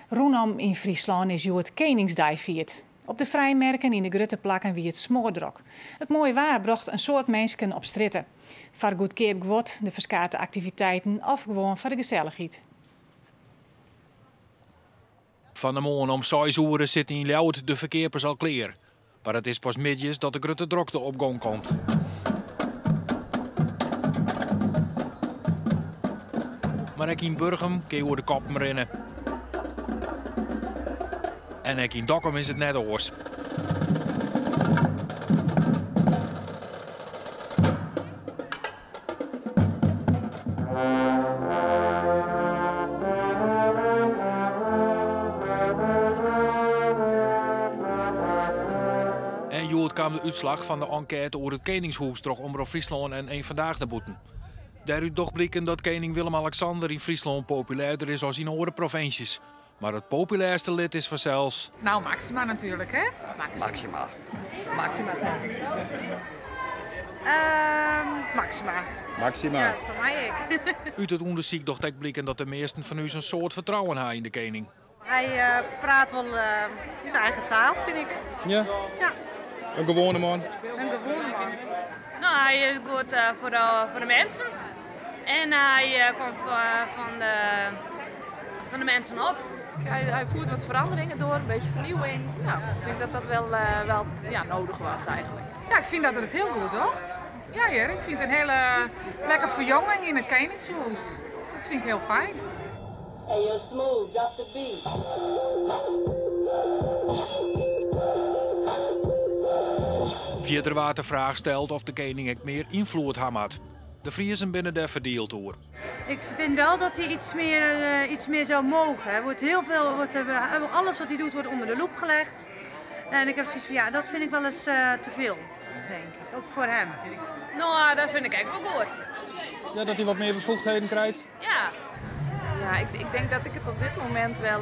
Rûnom yn Fryslân is hjoed Keningsdei fierd. Op de frijmerken yn de grutte plakken wie it smoardrok. It moaie waar brocht in soad minsken op strjitte. Foar goedkeap guod, de ferskate aktiviteiten of gewoan foar de gesellichheid. Fan 'e moarn om seis oere sitte yn Ljouwert de ferkeapers al klear. Mar it is pas middeis dat de grutte drokte op gong komt. Mar ek yn Burgum kin je oer de koppen rinne. En ek yn Dokkum is it net oars. En hjoed kaam de útslach fan de enkête oer it Keningshûs troch Omrop Fryslân en EenVandaag nei bûten. Dêrút docht bliken dat kening Willem-Alexander yn Fryslân populêrder is as yn oare provinsjes. Mar it populêrste lid is fansels. Nou, Maxima natuerlik, hè? Maxima. Maxima tink ik. Maxima. Maxima. Ja, foar my ek. Ut it ûndersyk docht ek bliken dat de measten fan ús in soad fertrouwen ha yn de kening. Hy praat wol ús eigen taal, fyn ik. Ja? Ja. In gewoane man? In gewoane man. No, hy is goed foar de minsken. En hy komt fan de, fan de mensen op. Hij voert wat veranderingen door, een beetje vernieuwing. Nou, ik denk dat dat wel, wel ja, nodig was eigenlijk. Ja, ik fyn dat er it hiel goed docht. Ja hear, ik fyn it in hiele lekker ferjonging yn it Keningshûs. Dat fyn ik hiel fijn. Hey yo Smooth, drop the beat. Fierder waard de fraach steld oft de kening ek mear ynfloed ha moat. De Friezen binne dêr ferdield oer. Ik vind wel dat hij iets meer, iets meer zou mogen. Er wordt heel veel, wordt, alles wat hij doet wordt onder de loep gelegd. En ik heb zoiets van, ja, dat vind ik wel eens te veel, denk ik. Ook voor hem. No, dat fyn ik ek wol goed. Ja, dat hy wat mear befoegdheden krijt? Ja. Ja, ik denk dat ik het op dit moment wel,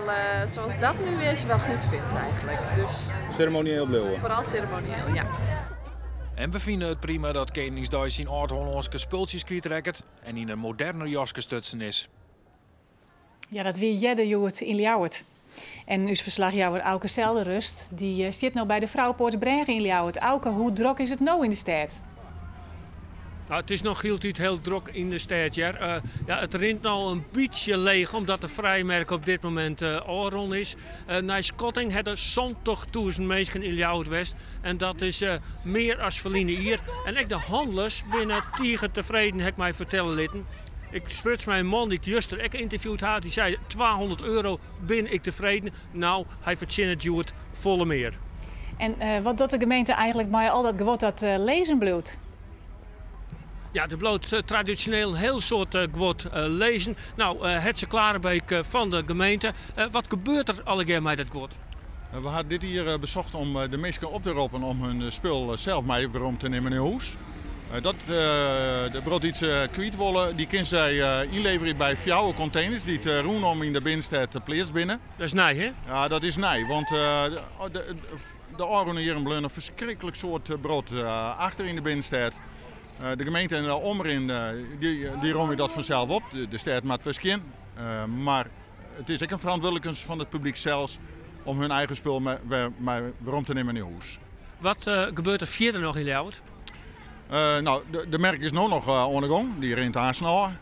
zoals dat nu is, wel goed vind eigenlijk. Dus Seremonieel bliuwe. Vooral ceremonieel, ja. En we fine it prima dat Keningsdei syn âld-Hollânske spultsjes kwytrekket en yn in moderner jaske stutsen is. Ja, dat wie earder hjoed yn Ljouwert. En ús ferslachjouwer Auke Zeldenrust dy stiet no by de Frouwepoartsbrêge yn Ljouwert. Auke, hoe drok is it no yn de stêd? Nou, it is noch hieltyd hiel drok yn de stêd, hear. Ja, it rint no in bytsje leech omdat de frijmerk op dit momint ôfrûn is. Nei skatting ha der 70.000 minsken yn Ljouwert west en dat is mear as ferline jier. En ek de hannelers binne tige tefreden, ha ik my fertelle litten. Ik spruts mei in man dy't ik juster ek ynterviewd ha, dy sei 200 euro bin ik tefreden. Nou, hy fertsjinnet hjoed folle mear. En wat docht de gemeente eigenlik mei al dat guod dat lizzen bliuwt? Ja, der bliuwt tradisjoneel in hiel soad guod lizzen. Nou, Hetze Klarenbeek fan de gemeente, wat gebeurt der allegear mei dat guod? We ha dit jier besocht om de minsken op te roppen om hun spul sels mei werom te nimmen nei hûs. Dat de brot dy't se kwyt wolle, dy kin sy ynleverje by fjouwer konteners dy't rûnom yn de binnenstêd pleatst binne. Dat is nij, hè? Ja, dat is nij, want de ôfrûne jierren bleaun in ferskriklik soad brot achter yn de binnenstêd. De gemeente en de Omrin dy romje dat fansels op. De stêd moat wer skjin. Mar it is ek in ferantwurdlikens fan it publyk sels om hun eigen spul mei werom te nimmen nei hûs. Wat gebeurt der fierder noch yn Ljouwert? No, de merk is no noch oan de gong. Dy rint aanst ôf.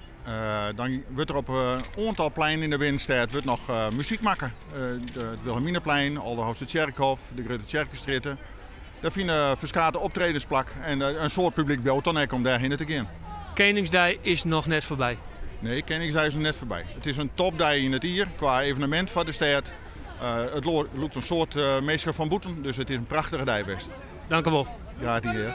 Dan wurdt der op in oantal pleinen yn de binnenstêd wurdt noch muzyk makke. It Wilhelminaplein, Aldeholtstertsjerkhôf, de Grutte Tsjerkestrjitte. Dêr fine ferskate optredens plak en in soad publyk bliuwt dan ek om dêrhinne te gean. Keningsdei is noch net foarby. Nee, Keningsdei is noch net foarby. It is in topdei yn it jier kwa evenemint foar de stêd. It lûkt in soad minsken fan bûten, dus it is in prachtige dei west. Dankewol. Graach dien.